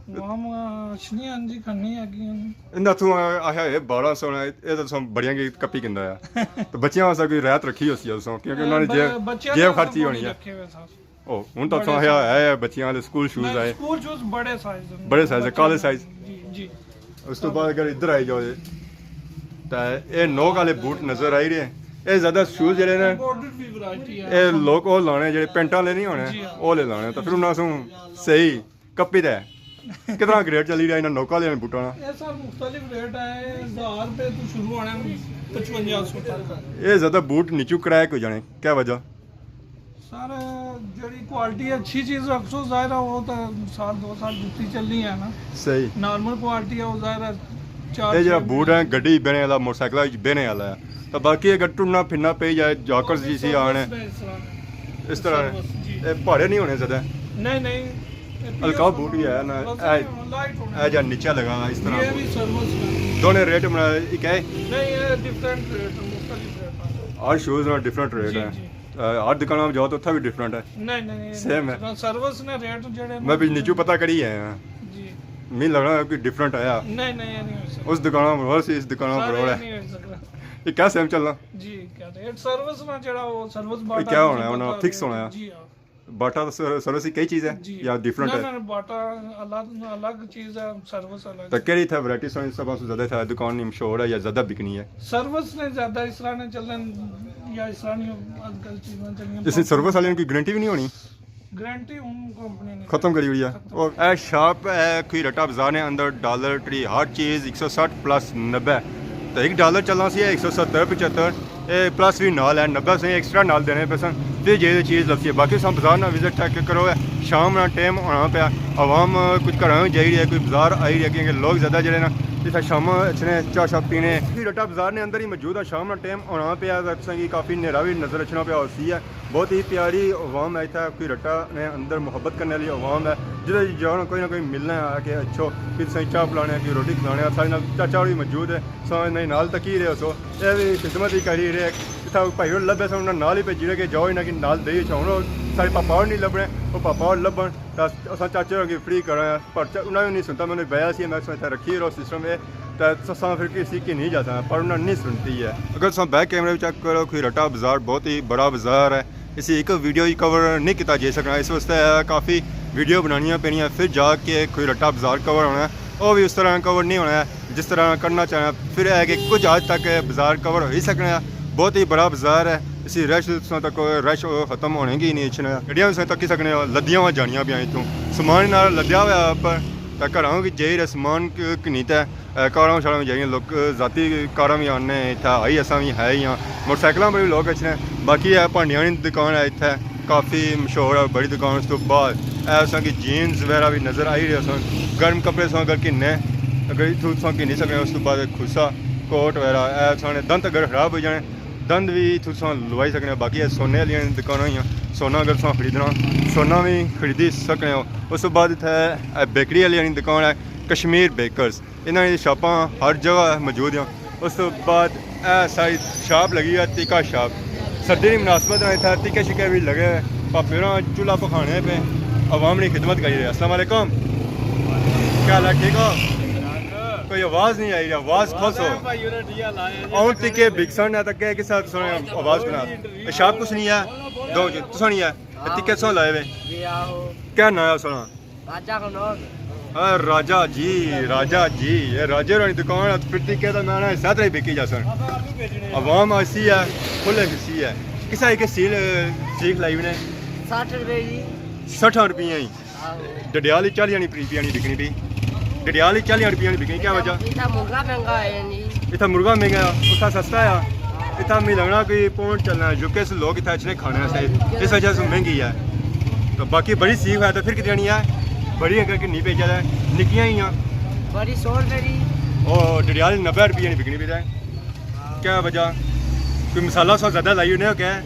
عوام، آ، اچھنی آن جی، کھنی آگی آن۔ انہاں تھوں آ-، آخیا ہے بارہ سو نے، یہ تو تساں بڑیاں کی کپی کندا ہے۔ تو بچیاں واسطے کوئی رعایت رکھی ہو سی تساں، کیونکہ انہاں نے ب-، جیب، بچیاں جیب نے خرچی ہونی ہے۔ رکھے ہوئے سن۔ او، ہن تو بڑے تساں آخیا ہے بچیاں والے سکول شوز نہیں، آئے۔ سکول شوز بڑے سائز ہیں۔ بڑے سائز ہیں، بچیاں کالج نے۔ سائز۔ جی، جی۔ اس تو بعد اگر ادھر آئی جاؤ جی، تے اے نوک والے بوٹ نظر آئی رہے ہیں۔ اے زیادہ شوز جڑے نا، امپورٹڈ بھی ورائٹی ہے۔ اے لوک او لانے جڑے پینٹاں والے نہیں ہونے، جی ہاں۔ او لے لانے۔ تو پھر انہاں سوں صحیح کپی دے۔ کتنا ریٹ چلی رہا انہاں نوک والے بوٹاں نا؟ اے سر مختلف ریٹ ہے، ہزار روپے تو شروع ہونے، پچپنجا سو تک۔ اے زیادہ بوٹ نیچوں کریک ہو جانے، کیا وجہ؟ سر، جڑی کوالٹی اچھی چیز رکھسو، ظاہر ہے وہ تو سال دو سال جتی چلنی ہے نا۔ صحیح۔ نارمل کوالٹی ہے، وہ ظاہر ہے چار اے جڑا چھ بوٹ ہے، گڈی بہنے والا، موٹر سائیکل وچ بہنے والا ہے۔ تو باقی اگر ٹرنا پھرنا پئی جائے، جاکرز جی سی آنے، اس طرح نے۔ سروس، جی۔ اے پہاڑے نہیں ہونے زیادہ۔ نہیں، نہیں۔ اے پیور ہلکا بوٹ ہی ہے نا، سروس اے، نہیں ہونا، لائٹ ہونا۔ اے جا نیچے لگا ہوا اس طرح۔ یہ بھی سروس ہے۔ دونوں ریٹ بنا ایک ہے؟ نہیں، یہ ڈفرنٹ ریٹ ہے، مختلف ریٹ ہے۔ ہر شوز نا ڈفرنٹ ریٹ جی، ہے۔ جی۔ آ، ہر دکاناں پہ جاؤ تو اتھا بھی ڈفرنٹ ہے؟ نہیں، نہیں، نہیں، سیم ہے؟ سروس نے ریٹ جیڑے میں بھی نیچو پتہ کری آیا ہاں۔ جی۔ می لگنا ہے کوئی ڈفرنٹ آیا۔ نہیں، نہیں، یہ نہیں ہو سکتا۔ اس دکاناں پر ہو سی، اس دکاناں پر سارے ہو رہا ہے۔ نہیں ہو سکتا۔ یہ کیا سیم چلنا؟ جی، کیا ریٹ سروس نا جیڑا وہ سروس یہ باٹا کیا ہونا ہے؟ انہاں فکس ہونا ہے؟ جی ہاں۔ باٹا تو سر-، سروس ہی کئی چیز ہے جی۔ یا ڈفرنٹ نہ، ہے؟ نہ، باٹا الگ، الگ چیز ہے، سروس الگ تو ہے۔ کیڑی اتھا ورائٹی سوہنی، سب سے زیادہ اتھا دکان نی مشہور ہے یا زیادہ بکنی ہے؟ سروس نے زیادہ اس طرح نے چلن یا اس طرح نی اج کل چیزاں چلنیاں۔ اس نے سروس والے کی گارنٹی بھی نہیں ہونی؟ گارنٹی ہن کمپنی نے ختم کری ہوئی ہے۔ ختم۔ اور اے شاپ ہے کھوئی رٹا بازار نے اندر، ڈالر ٹری ہر چیز ایک سو سٹھ پلس نبے۔ تو ایک ڈالر چلنا سی ایک سو ستر پچہتر، اے پلس بھی نال ہے، نبے سے ایکسٹرا نال دینے پے سن، پھر جیہڑی چیز لبسی ہے۔ باقی تساں بازار نا وزٹ چیک کرو، اے شام نا ٹائم ہونا پیا، عوام کچھ گھراں وچ جائی رہی ہے، کوئی بازار آئی رہی ہے، کیونکہ لوگ زیادہ جڑے نا اتھا شام اچھنے چاہ شاہ پینے۔ کوئی رٹا بازار نے اندر ہی موجود ہے، شام نا ٹائم ہونا پیا، تساں کی کافی نیرا بھی نظر اچھنا پیا ہوسی ہے۔ بہت ہی پیاری عوام ہے اتھا، کوئی رٹا نے اندر محبت کرنے والی عوام ہے، جدھر جاؤ نا کوئی نہ کوئی ملنا ہے کہ اچھو، کہ تساں چاہ پلانے، کہ روٹی کھلانے، سارے نال چاچا ہوری موجود ہے۔ سو انہاں نال تکی رہے سو، اے وی خدمت ہی کری رہے۔ اتھا بھائی ہور لبھے سن، انہاں نال ہی بھیجی رہے کہ جاؤ انہاں کی نال دئی اچھا۔ ہن او ساڑے پاپا ہور نہیں لبھنے، او پاپا ہور لبھن، تے اساں چاچے ہوراں کی فری کراں۔ پر چا-، انہاں نے نہیں سنتا، میں انہاں بیا سی، میں سوچا اتھا رکھی رہو سسٹم اے، تے اساں پھر کسی کی نہیں جاتا، پر انہاں نے نہیں سنتی ہے۔ اگر تساں بیک کیمرے وچ چیک کرو، کھوئی رٹا بازار بہت ہی بڑا بازار ہے، اسی ایک ویڈیو ہی کور نہیں کیتا جائی سکنا، اس واسطے کافی ویڈیو بنانیاں پینیاں، پھر جا کے کھوئی رٹا بازار کور ہونا ہے۔ او وی اس طرح کور نہیں ہونا ہے جس طرح کرنا چاہنا۔ پھر ہے کہ کچھ حد تک بازار کور ہوئی سکنا ہے۔ بہت ہی بڑا بازار ہے، اسی رش تساں تک رش ختم ہونے کی نہیں اچھنا۔ گڈیاں تساں تکی سکنے ہو، لدیاں ہوئیاں جانیاں پیاں اتھوں۔ سامان نال لدیا ہویا اپر، تے گھراں کی جائی رہے سامان ک-، کنی تے، اے، کاراں شاراں جائیاں، لوک ذاتی کاراں وی آننے، اتھے آئی اساں وی ہے ہی آں۔ موٹر سائیکلاں پر وی لوک اچھنے۔ باقی اے بھانڈیاں نی دکان ہے اتھے، کافی مشہور ہے، بڑی دکان۔ اس تو بعد اے اساں کی جینز وغیرہ وی نظر آئی رہے سن۔ گرم کپڑے سن اگر گھننے، اگر اتھوں تساں گھنی سکنے، اس تو بعد کھوسا، کوٹ وغیرہ، اے اساں نے دنت اگر خراب ہوئی جانے، پسند وی تساں لوائی سکنے ہو۔ باقی اے سونے آلیاں دکاناں ہوئیاں، سونا اگر تساں خریدنا، سونا وی خریدی سکنے ہو۔ اس تو بعد اتھے اے بیکری آلیاں نی دکان ہے، کشمیر بیکرز۔ انہاں نی شاپاں ہر جگہ موجود ہیں۔ اس تو بعد اے ساری شاپ لگی ہے، تکہ شاپ۔ سردی نی مناسبت نال اتھے تکے شکے وی لگے ہوئے۔ پاپے ہوراں چولہا پکھانے پہ عوام نی خدمت کری رہے۔ السلام علیکم، کیا حال ہے؟ ٹھیک ہو؟ کوئی آواز نہیں آئی، آواز کھوسو۔ ہن تکے بکسن نہ تکے کسا تساں آواز بنا۔ اے شاپ کچھ نہیں ہے، دو تساں نہیں ہے۔ اے تکے سو لائے وے۔ جی آہو۔ کیا نام ہے سونا؟ راجہ قنوج۔ اے راجہ جی، راجہ جی، اے راجے ہوراں نی دکان ہے، پھر تکے تے میں نہ ساتھ رہی بکی جاسن۔ عوام ایسی ہے، کھلے حصی ہے۔ کسا ایک سیل سیکھ لائی نے؟ سٹھ روپے جی۔ سٹھ روپے ہی؟ آہو۔ ڈڈیال ہی چالی آنی پی، پی آنی بکنی پی۔ ڈڈیال ہی چالی آنی پی آنی بکنی، کیا وجہ؟ اتھا مرغا مہنگا ہے نہیں۔ اتھا مرغا مہنگا ہے، اتھا سستا ہے۔ اتھا ملنا کوئی پونڈ چلنا ہے، جو کہ لوگ اتھا اچھنے کھانے سے، اس وجہ سے مہنگی ہے۔ تو باقی بڑی سیخ ہے تو پھر کتنی آنی ہے؟ بڑی اگر کہ نہیں پی جاتا ہے، نکیاں ہی ہیں۔ بڑی سو روپے دی۔ او ڈڈیال نبے روپے آنی بکنی پی ہے۔ کیا وجہ؟ کوئی مسالہ سو زیادہ لائی ہونے ہو کیا؟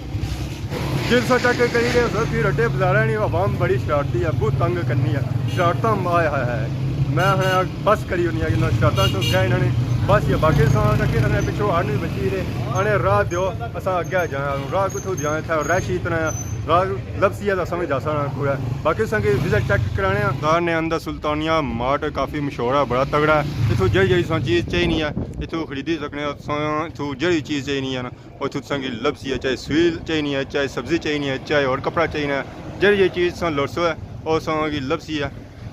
جس سو چیک کری رہے ہو سر، پھر اڈے بازاراں نی عوام بڑی شرارتی ہے، بہت تنگ کرنی ہے۔ شرارتاں آئے ہائے ہائے۔ میں ہن بس کری ہونی ہے کہ انہاں شرارتاں تو کیا انہاں نے بس یہ باقی سو تک انہاں نے پچھو ہر نہیں بچی رہے۔ انہیں راہ دیو، اساں اگے جانا، راہ کتھوں جانا، اتھا رش ہی اتنا ہے، راہ لبسی ہے تو سمجھ جاسا نا پورا۔ باقی اساں کی وزٹ چیک کرانے ہیں۔ دار نے اندر سلطانیہ مارٹ کافی مشہور ہے، بڑا تگڑا ہے۔ اتھوں جڑی جڑی سو چیز چاہیے نہیں ہے، اتھوں خریدی سکنے ہو، سو اتھوں جڑی چیز چاہیے نہیں ہے نا۔ اتھوں تساں کی لبسی ہے، چاہے سوئی چاہینی ہے، چاہے سبزی چاہینی ہے، چاہے ہور کپڑا چاہینا ہے، جیہڑی جیہڑی چیز تساں لوڑسو ہے، او تساں کی لبسی ہے۔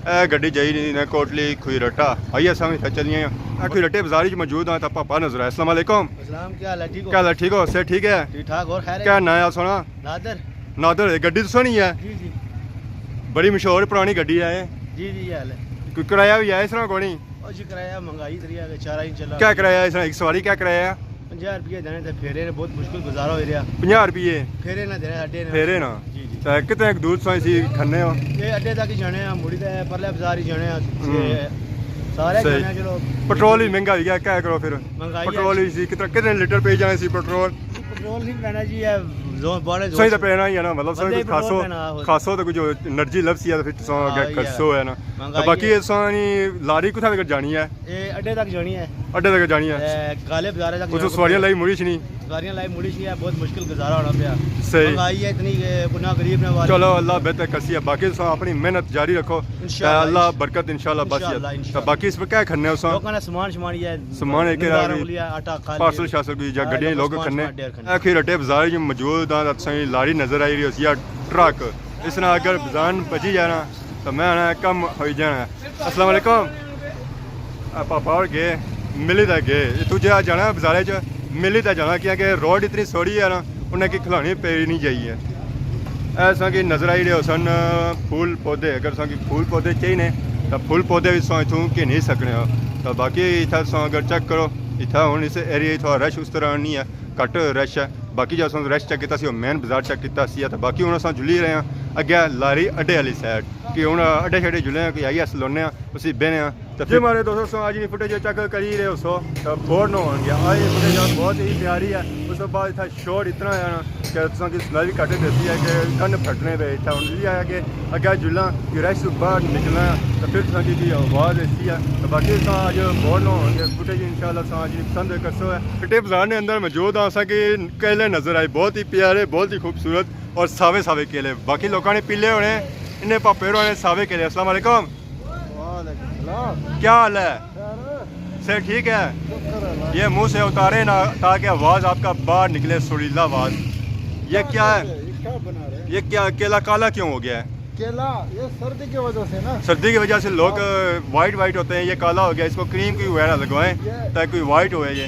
اے گڈی جائی رہی نے کوٹلی کھوئی رٹا، آئیے اساں وی اتھے چلنے آں۔ اے کھوئی رٹے بازار وچ موجود ہاں، تاں پاپا نظر آئے۔ السلام علیکم۔ السلام، کیا حال ہے؟ ٹھیک ہو؟ کیا حال ہے؟ ٹھیک ہو؟ صحت ٹھیک ہے؟ ٹھیک ٹھاک، اور خیر ہے؟ کیا ناں ہے سونا؟ نادر۔ نادر، اے گڈی تساں نی ہے؟ جی، جی۔ بڑی مشہور پرانی گڈی ہے۔ جی، جی، یہ حال ہے۔ کوئی کرایہ وی ہے اس طرح کونی؟ او جی، کرایہ مہنگائی اتنی ہے کہ چارہ ہی چلا۔ کیا کرایہ اس طرح، ایک سواری کیا کرایہ ہے؟ پنجاہ روپیے دینے تے پھیرے نے، بہت مشکل گزارا ہوئی رہیا۔ پنجاہ روپیے؟ پھیرے نہ دینے، اڈے نے۔ پھیرے نا؟ جی، جی۔ تے کتنے دور سو اسی کھنے ہو؟ یہ اڈے تک ہی جانے ہیں، مڑی تے پرلے بازار ہی جانے ہیں۔ ہوں۔ تے سارے صحیح۔ جانے ہیں، چلو۔ پٹرول ہی مہنگا ہوئی گیا، کیا کرو پھر؟ مہنگائی ہے۔ پٹرول ہی سی، کتنا، کتنے لیٹر پی جانے سی پٹرول؟ پٹرول نہیں پینا جی، یہ زور، بڑے زور سوئی تو سے۔ پینا ہی ہے نا، مطلب سوئی بندے کچھ پٹرول خاصو، پینا، آہو۔ خاصو تو کچھ انرجی لبسی ہے، تو پھر تساں ہاں، اگے یہ ہے۔ خرچو ہے نا۔ مہنگائی تو باقی ہے۔ اساں نی لاری کتھا تک جانی ہے؟ اے اڈے تک جانی ہے۔ اڈے تک جانی ہے۔ اے کالے بازارے تک اتھوں جانی سواریاں ہے۔ لائی مڑی چنی۔ سواریاں لائی مڑی چنی ہے، بہت مشکل گزارا ہونا پیا۔ صحیح۔ مہنگائی ہے اتنی کہ نہ غریب نہ والے۔ چلو، اللہ بہتر کرسی ہے، باقی تساں اپنی محنت جاری رکھو۔ انشاءاللہ، تے اللہ انشاءاللہ۔ برکت انشاءاللہ بس ہی ہے۔ انشاءاللہ، انشاءاللہ۔ تے باقی اس پہ کیا کھنے ہو تساں؟ لوکاں نے سامان شمان ہی ہے۔ سامان ایک نظارہ ہے، لیا، آٹا کھا پارسل لیا۔ شارسل کوئی جا ہاں، گڈیاں لوگ لوکاں سامان کھنے۔ اے کھوئی رٹے بازار جو موجود ہاں، تساں لاری نظر آئی رہی ہوسی یا ٹرک۔ اس نال اگر بزان بچی جانا تو میں آنا کم ہوئی جانا۔ السلام علیکم۔ اے پاپا اور گئے، ملی تے گئے۔ اتھوں جے جانا بازارے چ، ملی تے جانا، کیونکہ روڈ اتنی سوڑی ہے نا، انہیں کی کھلانی پی نہیں جائی ہے۔ اے اساں کی نظر آئی رہے ہوسن پھول پودے، اگر اساں کی پھول پودے چاہیے نے تو پھول پودے بھی اساں اتھوں گھنی سکنے ہو۔ تو باقی اتھا اساں اگر چیک کرو، اتھا ہن اس ایریے تھوڑا رش اس طرح نہیں ہے۔ گھٹ رش ہے۔ باقی جو اساں رش چیک کیتا سی، او مین بازار چیک کیتا سی، تے باقی ہن اساں جلی رہے ہاں اگے لاری اڈے والی سائیڈ، کہ ہن اڈے شڈے جلے ہاں، کوئی آئی اس لونے ہاں، اسی بہنے ہاں۔ تے جی پھر ماڑے دوستو، تساں اج نی فوٹیج چیک کری رہے ہو سو، تے بور نہ ہون گیا۔ اج فوٹیج بہت ہی پیاری ہے۔ اس تو بعد اتھا شور اتنا ہے نا کہ تساں کی سنائی بھی گھٹ دیتی ہے کہ کن پھٹنے پہ اتھا ہن جلی آیا کہ اگے جلاں کہ رش تو باہر نکلنا ہے، تو پھر تساں کی، کی آواز ایسی ہے۔ تو باقی تساں اج بور نہ ہون گے، فوٹیج انشاءاللہ تساں اج پسند کرسو ہے۔ ٹے بازار نے اندر موجود ہاں، اساں کی کیلے نظر آئے، بہت ہی پیارے، بہت ہی خوبصورت اور ساوے ساوے کیلے۔ باقی لوکاں نے پیلے ہونے، انہیں پاپے ہوراں نے ساوے کیلے۔ السلام علیکم۔ وعلیکم السلام۔ کیا حال ہے؟ خیر ہے؟ صحت ٹھیک ہے؟ شکر اللہ۔ یہ منہ سے اتارے نا تاکہ آواز آپ کا باہر نکلے، سریلا آواز۔ یہ کیا ہے؟ یہ کیا بنا رہے ہیں؟ یہ کیا، کیلا کالا کیوں ہو گیا ہے؟ کیلا، یہ سردی کی وجہ سے نا۔ سردی کی وجہ سے لوگ، ہاں۔ وائٹ وائٹ ہوتے ہیں، یہ کالا ہو گیا، اس کو کریم کوئی وغیرہ لگوائیں یہ تاکہ کوئی وائٹ ہوئے یہ۔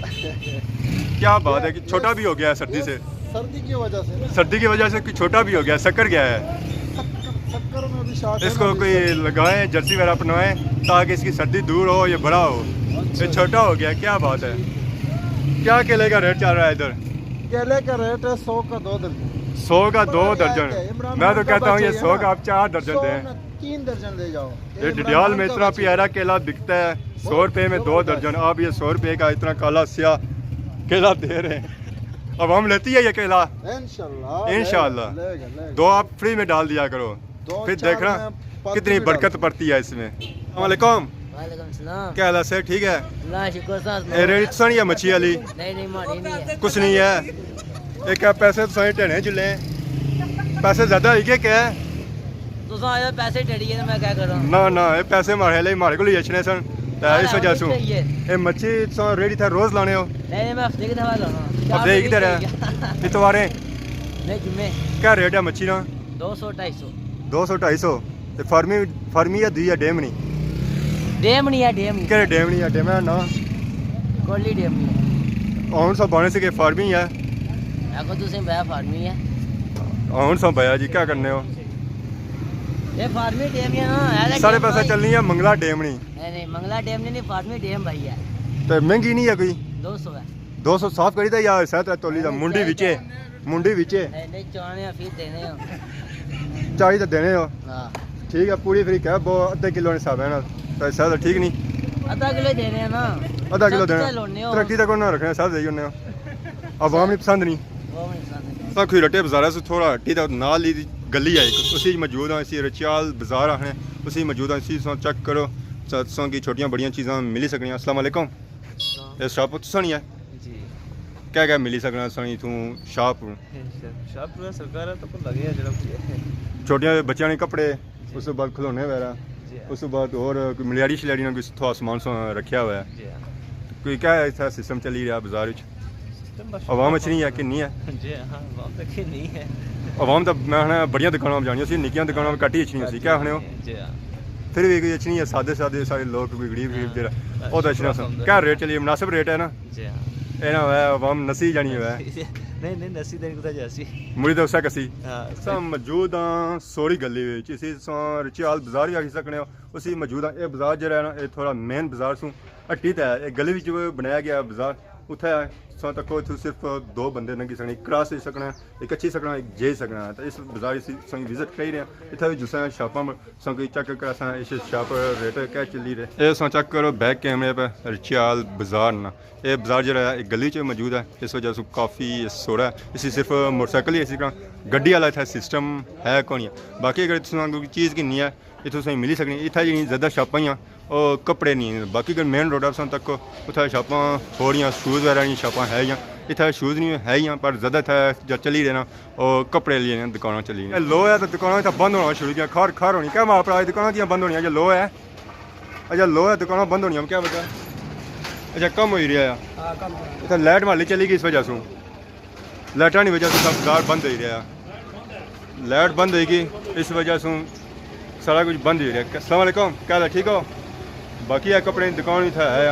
کیا بات ہے کہ یہ چھوٹا بھی ہو گیا ہے سردی یہ سے۔ سردی کی وجہ سے نا۔ سردی کی وجہ سے کوئی چھوٹا بھی ہو گیا، سکر گیا ہے۔ سکر، سکر میں بھی شاٹ ہے اس کو نا، کوئی سردی۔ لگائیں، جرسی وغیرہ پہنوائیں تاکہ اس کی سردی دور ہو، یہ بڑا ہو۔ اچھا۔ یہ چھوٹا ہو گیا، کیا بات ہے۔ کیا کیلے کا ریٹ چل رہا ہے ادھر؟ کیلے کا ریٹ ہے سو کا دو درجن۔ سو کا دو درجن۔ عمران خان کا بچہ ہے نا؟ میں تو کہتا ہوں یہ سو کا آپ چار درجن دیں۔ سو میں تین درجن دے جاؤ۔ یہ ڈڈیال میں اتنا پیارا کیلا بکتا ہے، سو روپے میں دو درجن، آپ یہ سو روپے کا اتنا کالا سیاہ کیلا دے رہے ہیں۔ عوام لیتی ہے یہ کیلا؟ انشاءاللہ، انشاءاللہ۔ لے گا، لے گا۔ دعا فری میں ڈال دیا کرو، دو پھر چار دیکھنا میں پارٹی کتنی بھی برکت ڈال پڑتی ہے اس میں۔ السلام علیکم۔ وعلیکم السلام۔ کیا حال ہے سر؟ ٹھیک ہے؟ اللہ شکر سر۔ اے ریڑھی تساں نی ہے مچھی والی؟ نہیں، نہیں، ماڑی نہیں ہے۔ کچھ نہیں ہے۔ ایک پیسے تساں ٹھینے جلے، پیسے زیادہ ہوئی گئے کیا؟ تساں آئے ہو پیسے ٹیڑیے تے میں کیا کراں؟ نہ، نہ، اے پیسے ماڑے لئی، ماڑے کول ہی اچھنے سن۔ تے اس وجہ سوں۔ اے مچھی تساں ریڑھی تھا روز لانے ہو؟ نہیں، نہیں، میں ہفتے کی دفعہ لانا۔ ہفتے کی کدھر ہے؟ اتوارے؟ نہیں، جمعے۔ کیا ریٹ ہے مچھی نا؟ دو سو، ڈھائی سو۔ دو سو، ڈھائی سو۔ تے فارمی، فارمی یا دوئی ہے، ڈیمنی؟ ڈیمنی ہے، ڈیمنی۔ کہڑے ڈیمنی ہے؟ ڈیمنی نا؟ کولی ڈیمنی ہے۔ ہن سا بانے سے کہ فارمی ہے؟ میں کو تسیں بیا فارمی ہے۔ ہن سا بیا جی، کیا کرنے ہو؟ یہ فارمی ڈیمنی ہے نا، ہے تے سارے ڈیم پاسے بھائی۔ چلنی ہے منگلا ڈیمنی۔ نہیں، نہیں، منگلا ڈیمنی نہیں، فارمی ڈیم بھائی ہے۔ تے مہنگی نہیں ہے کوئی؟ دو سو ہے۔ دو سو صاف کری تے یا سیت تولی دا نہیں، منڈی نہیں، وچے؟ منڈی وچے؟ نہیں، نہیں، چانے آ، پھر دینے آ۔ چاہی تے دینے ہو؟ ہاں۔ ٹھیک ہے، پوری فری کہ وہ ادھے کلو نے حساب ہے نا، تے سیت ٹھیک نہیں؟ ادھا کلو دینے آ نا۔ ادھا کلو سب دینا۔ چلونے ہو۔ ترقی تے کوئی نہ رکھنا، سیت دے ہونے ہو۔ عوام نہیں پسند نہیں۔ عوام نہیں پسند نہیں۔ تاں کوئی رٹے بازارہ سے تھوڑا ہٹی تے نال ہی گلی ہے، اسی موجود ہاں، اسی رچیال بازار آخنے، اسی موجود ہاں، اسی سو چیک کرو، سو، سو کی چھوٹیاں بڑیاں چیزاں ملی سکنیاں۔ السلام علیکم۔ اے شاپ تساں نی ہے؟ جی۔ کیا کیا ملی سکنا ساں اتھوں شاپ؟ شاپ پورا سرکار ہے، تو کو لگے ہے جڑا کوئی ہے۔ چھوٹیاں بچیاں نے کپڑے، جی۔ اس کے بعد کھلونے وغیرہ، جی۔ اس کے بعد اور کوئی ملیاری شلیاری نہ کوئی تھوڑا سامان سا رکھیا ہوا ہے۔ جی ہاں۔ کوئی کیا ایسا سسٹم چلی رہا بازار وچ؟ سسٹم بس عوام اچ نہیں ہے کہ نہیں ہے؟ جی ہاں، عوام تک ہی نہیں ہے۔ عوام تاں میں آخنا بڑیاں دکاناں جانیاں سی، نکیاں دکاناں گھٹ ہی اچھنی ہوسی، کیا آخنے ہو؟ جی ہاں۔ پھر بھی کوئی اچھنی ہے، سادے سادے سارے لوگ، کوئی غریب غریب ہاں، جیڑا، بس او تے اچھنا شکر سن۔ الحمدللہ۔ کیا ریٹ چلی؟ مناسب ریٹ ہے نا؟ جی ہاں۔ اے نہ ہوئے عوام نسی جانی ہوئے۔ نہیں، نہیں، نسی تے کتھا جاسی۔ مڑی تے اسے کسی۔ ہاں۔ سا موجود ہاں سوڑی گلی وچ، اسی ساں رچیال بازار ہی آکھی سکنے ہو۔ اسی موجود ہاں۔ اے بازار جیڑا ہے نا، اے تھوڑا مین بازار سوں ہٹی تے ہے۔ اے گلی وچ بنایا گیا بازار۔ اتھے ساں تکو اتھوں صرف دو بندے لنگھی سکنے، ایک کراس ہوئی سکنا، ایک اچھی سکنا، ایک جائی سکنا۔ تے اس بازار اسی ساں وزٹ کری رہے ہیں۔ اتھے وی جسے شاپاں ساں کوئی چیک کراساں، اس شاپ ریٹ کیا چلی رہے۔ اے ساں چیک کرو بیک کیمرے پہ رچیال بازار نا۔ اے بازار جیڑا ہے، اے گلی چ موجود ہے، اس وجہ سے کافی سوڑا ہے۔ اسی صرف موٹر سائیکل ہی، اسی طرح گڈی والا اتھا سسٹم ہے کونی ہے۔ باقی اگر تساں کوئی چیز گھننی ہے، اتھوں تساں ملی سکنی۔ اتھا جیڑی زیادہ شاپاں ہیاں، او کپڑے نہیں ہیں۔ باقی اگر مین روڈ ہے تساں تک، اتھا شاپاں تھوڑیاں، شوز وغیرہ نی شاپاں ہے ہیاں۔ اتھا شوز نہیں ہے ہیاں، پر زیادہ اتھا جو چلی رہے نا، او کپڑے لینے دکاناں چلی رہے۔ اے لو ہے تے دکاناں اتھا بند ہونا شروع کیا، کھار کھار ہونی۔ کیا ماں پرا، اے دکاناں کیاں بند ہونیاں؟ جو لو ہے، اچھا، لو ہے، دکاناں بند ہونیاں، کیا وجہ؟ اچھا، کم ہوئی رہیا ہے۔ ہاں، کم ہوئی رہیا۔ اتھا لائٹ مالی چلی گئی اس وجہ سوں۔ لائٹاں نی وجہ سوں سب بازار بند ہوئی رہیا۔ لائٹ بند ہوئی گئی، اس وجہ سوں سارا کچھ بند ہوئی رہیا۔ السلام علیکم، کیا حال ہے؟ ٹھیک ہو؟ باقی اے کپڑے نی دکان اتھا ہے،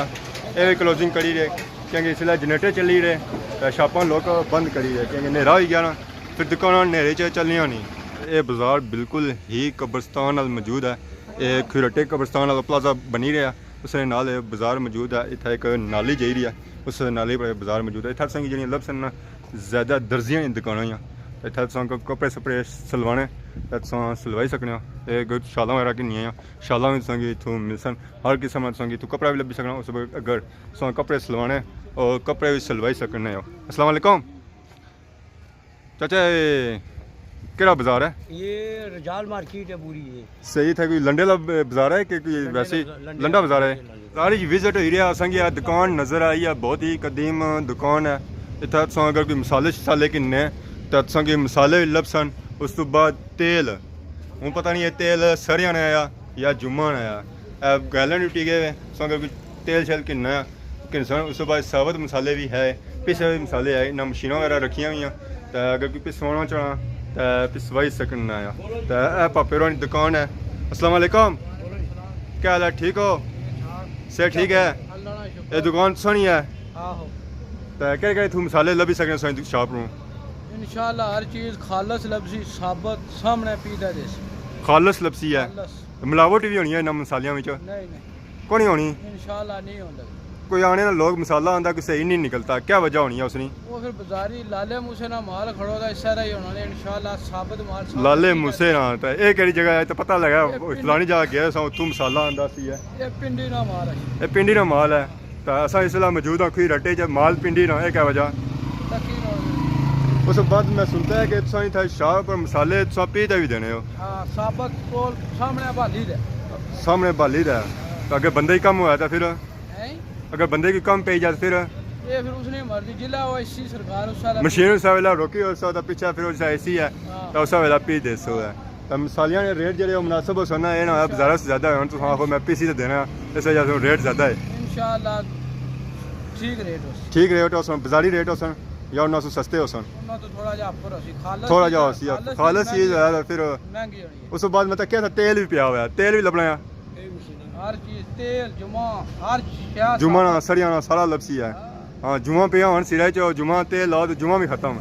اے وی کلوزنگ کری رہے، کیونکہ اس ویلے جنریٹر چلی رہے، تے شاپاں لوک بند کری رہے، کیونکہ نیرا ہوئی گیا نا۔ پھر دکاناں نیرے چ چلنیاں نہیں۔ اے بازار بالکل ہی قبرستان نال موجود ہے۔ اے کھرٹے قبرستان نال پلازہ بنی رہیا، اس نے نال اے بازار موجود ہے۔ اتھا ایک نالی جائی رہی ہے، اس نالی پر بازار موجود ہے۔ اتھا تساں کی جڑیاں لبسن نا، زیادہ درزیاں نی دکاناں ہویاں۔ اتھا تساں کو کپڑے سپڑے سلوانے، تے تساں سلوائی سکنے ہو۔ اے اگر شالاں وغیرہ گھننیاں ہویاں، شالاں وی تساں کی اتھوں ملسن۔ ہر قسم نا تساں کی اتھوں کپڑا وی لبھی سکنا۔ اس وقت اگر تساں کپڑے سلوانے، او کپڑے وی سلوائی سکنے ہو۔ السلام علیکم۔ چاچا، اے کیڑا بازار ہے؟ یہ رجال مارکیٹ ہے پوری یہ۔ صحیح، اتھا کوئی لنڈے والا ب-، بازار ہے کہ کوئی لنڈے ویسے ہی والا، لنڈے لنڈا والا، بازار ہے؟ لنڈے والا۔ بازار وچ وزٹ ہوئی رہیا، اساں کی اے دکان نظر آئی ہے، بہت ہی قدیم دکان ہے۔ اتھا تساں اگر کوئی مسالے شسالے گھننے، تے تساں کی مسالے وی لبسن۔ اس تو بعد تیل، ہن پتہ نہیں اے تیل سریاں نا آیا یا جمعہ نا آیا، اے گیلن ٹوٹی گئے ہوئے۔ تساں اگر کوئی تیل شیل گھننا ہے، گھنسن۔ اس تو بعد ثابت مسالے بھی ہے، پسے ہوئے مسالے ہے، انہاں مشیناں وغیرہ رکھیاں ہوئی ہیں، تے اگر کوئی پسوانا چاہنا تے پسوائی سکنا ہے۔ تے اے پاپے ہوراں نی دکان ہے۔ السلام علیکم، کیا حال ہے؟ ٹھیک ہو؟ صحت ٹھیک ہے؟ اے دکان سوہنی ہے۔ تے کہڑے کہڑے اتھوں مسالے لبھی سکنے سوہنی شاپ نوں؟ انشاءاللہ ہر چیز خالص لبسی، ثابت سامنے پیدا دیسی۔ خالص لبسی ہے؟ خالص۔ ملاوٹ بھی ہونی ہے انہاں مسالیاں وچ؟ نہیں، نہیں۔ کونی ہونی؟ انشاءاللہ نہیں ہوندا۔ کوئی آنے نا لوگ مسالہ آندا کوئی صحیح نہیں نکلتا، کیا وجہ ہونی ہے اس نی؟ وہ پھر بازاری لالے موسے نا مال کھڑو دا، اس طرح ہی ہونا نے، انشاءاللہ ثابت مال، ثابت لالے موسے نا، تے اے کیڑی جگہ ہے؟ تے پتہ لگا، اے پنڈ-، فلانی جگہ گئے ساں، اتھوں مسالہ آندا سی ہے۔ اے پنڈی نا مال ہے۔ اے پنڈی نا مال ہے۔ تے اساں اس ویلے موجود ہاں کھوئی رٹے چ، مال پنڈی نا، اے کیا وجہ؟ تقی نا۔ اس بعد میں سنتا ہے کہ تساں اتھا شاپ پر مسالے تساں پی تے بھی دینے ہو۔ ہاں، ثابت کول سامنے بھالی دے۔ سامنے بھالی دے۔ تو اگر بندے ہی کم ہویا تو پھر؟ ہیں؟ اگر بندے کی کم پی جائے تو پھر؟ یہ پھر اس نے مرضی، جلا وہ اے سی سرکار اس والا مشین اس ویلے روکی، اس وقت پیچھے پھر اس اے سی ہے، ہاں۔ تو اس ویلے پی دے سو ہے۔ تو مسالیاں نے ریٹ جڑے وہ مناسب ہو سن، یہ نہ ہویا بازارہ سے زیادہ ہون، تو آخو میں پی سی تے دینا، اس وجہ سے ریٹ زیادہ ہے۔ انشاءاللہ ٹھیک ریٹ ہو سن۔ ٹھیک ریٹ ہو سن، بازاری ریٹ ہو سن یا انہاں سے سستے ہو سن؟ انہاں تو تھوڑا جہا اپر ہو سی، خالص تھوڑا جہا ہو سی، خالص خالص چیز چیز ہے، پھر مہنگی ہونی ہے۔ اس بعد میں تو کیا تھا، تیل بھی پیا ہوا ہے، تیل بھی لبنا ہے۔ ہر چیز، تیل، جمعہ، ہر چیز، جمعہ نا، سڑیاں نا، سارا لبسی ہے۔ ہاں، جمعہ پیا ہن سرے چ، جمعہ تیل لاؤ تو جمعہ بھی ختم۔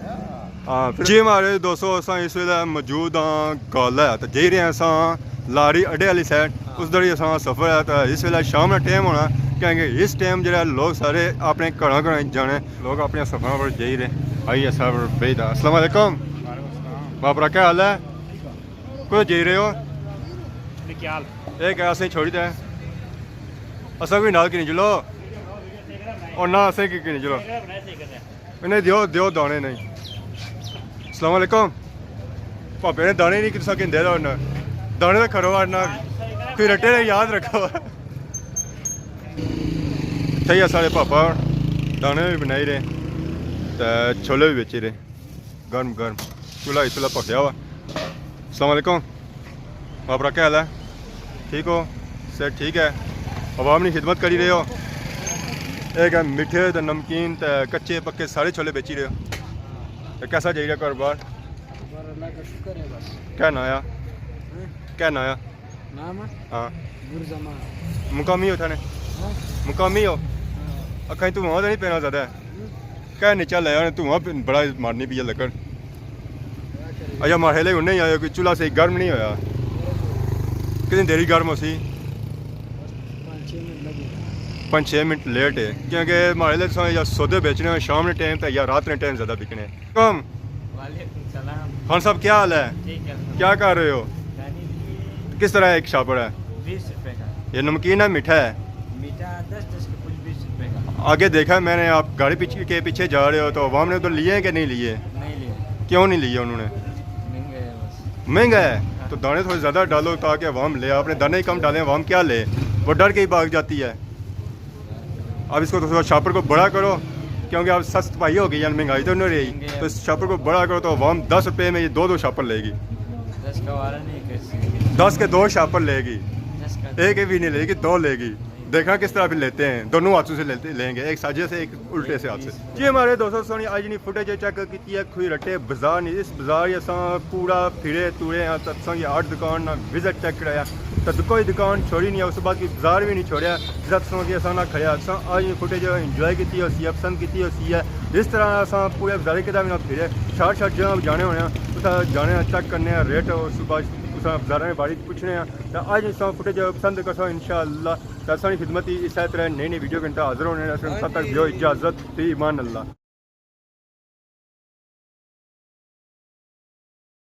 ہاں، پھر جی ہمارے دوستو، اساں اس ویلے موجود ہاں گالہ ہے، تو جائی رہے ہیں اساں لاری اڈے والی سائیڈ، اس دڑی اساں سفر ہے، تو اس ویلے شام نا ٹائم ہونا، کیونکہ اس ٹائم جڑا لوگ سارے اپنے گھراں گھراں جانے، لوگ اپنے سفراں پر جائی رہے۔ آئیے سب بیٹھا۔ السلام علیکم۔ وعلیکم السلام۔ باپرا، کیا حال ہے؟ کتھے جائی رہے ہو؟ نکیال۔ ایک ہے، اسیں چھوڑی تے۔ اساں کوئی نال کی نہیں چلو۔ اور نہ اسیں کی نہیں چلو۔ انہیں دیو، دیو دانے نہیں۔ السلام علیکم۔ پاپے نے دانے نہیں، کسا کہندے دا انہاں۔ دانے دا کھرو آنا۔ کوئی رٹے نے یاد رکھو۔ اتھے ہی سارے پاپا دانے بھی بنائی رہے۔ تے چھولے بھی بیچی رہے۔ گرم گرم۔ چولہا ہی چولہا پکیا ہوا۔ السلام علیکم۔ باپرا، کیا حال ہے؟ ٹھیک ہو؟ صحت ٹھیک ہے؟ عوام نی خدمت کری رہے ہو؟ ایک ہے میٹھے تے نمکین تے کچے پکے سارے چھولے بیچی رہے ہو۔ تے کیسا جائی رہا کاروبار؟ کاروبار اللہ کا شکر ہے بس۔ کیا ناں آیا؟ ہاں؟ کیا ناں آیا؟ نام ہے؟ ہاں۔ نور زمان۔ مقامی ہو تھانے؟ ہاں۔ مقامی ہو؟ ہاں۔ اکھاں دھواں تے نہیں پینا زیادہ ہے؟ ہوں۔ کیا نیچا لایا نے دھواں، بڑا مارنی پی ہے لکڑ۔ اچھا، ماڑے لے انہیں آیا، کوئی چولہا صحیح گرم نہیں ہویا۔ کتنی دیری گرم ہو سی؟ پانچ چھ منٹ لگے۔ پانچ چھ منٹ لیٹ ہے، کیونکہ ماڑے لے تساں یا سودے بیچنے ہو شام نے ٹائم تے یا رات نے ٹائم زیادہ بکنے۔ کم۔ وعلیکم السلام۔ خان صاحب، کیا حال ہے؟ ٹھیک ہے۔ کیا کر رہے ہو؟ کس طرح ایک شاپر ہے؟ بیس روپے کا۔ یہ نمکین ہے، میٹھا ہے؟ میٹھا دس، دس کے کچھ بیس روپے کا۔ آگے دیکھا میں نے، آپ گاڑی پیچھے کے پیچھے جا رہے ہو تو عوام نے ادھر لیے ہیں کہ نہیں لیے؟ نہیں لیے۔ کیوں نہیں لیے انہوں نے؟ مہنگا ہے بس۔ مہنگا ہے؟ ہاں۔ تو دانے تھوڑے زیادہ ڈالو تاکہ عوام لے۔ آپ نے دانے ہی کم ڈالے، عوام کیا لے؟ وہ ڈر کے ہی بھاگ جاتی ہے۔ اب اس کو تو تھوڑا شاپر کو بڑا کرو، کیونکہ اب سست پائی ہو گئی ہے، مہنگائی تو نہیں رہی۔ مہنگے۔ تو اس شاپر کو بڑا کرو تو عوام دس روپے میں یہ دو دو شاپر لے گی۔ دس کا وارا نہیں کر سکتے۔ دس کے دو شاپر لے گی۔ دس کا ایک بھی نہیں لے گی، دو لے گی۔ دیکھنا کس طرح پھر لیتے ہیں، دونوں ہاتھوں سے لیتے، لیں گے، ایک ساجے سے، ایک الٹے سے ہاتھ سے۔ جی ہمارے دوستو، سونی آج نی فوٹیج چیک کیتی ہے، کوئی رٹے بازار نہیں۔ اس بازار ہی اساں پورا پھرے توڑے ہیں، تساں کی ہر دکان نا وزٹ چیک کرایا، تو کوئی دکان چھوڑی نہیں ہے۔ اس بعد کوئی بازار بھی نہیں چھوڑیا جس تساں کی اساں نہ کھڑیا۔ تساں آج نی فوٹیج انجوائے کیتی ہوسی ہے، پسند کیتی ہوسی ہے۔ اس طرح اساں پورے بازار کدھر بھی نہ پھرے، شہر شہر جہاں بھی جانے ہونے ہیں، اتھا جانے ہیں، چیک کرنے ہیں ریٹ، اس بعد اتھا بازاراں دے بارے پوچھنے ہیں۔ تو آج نی تساں فوٹیج پسند کرسو انشاءاللہ۔ تو اساں نی خدمت ہی اس طرح نئی نئی ویڈیو کے اندر حاضر ہونے ہیں۔ تب تک دیو اجازت، فی امان اللہ۔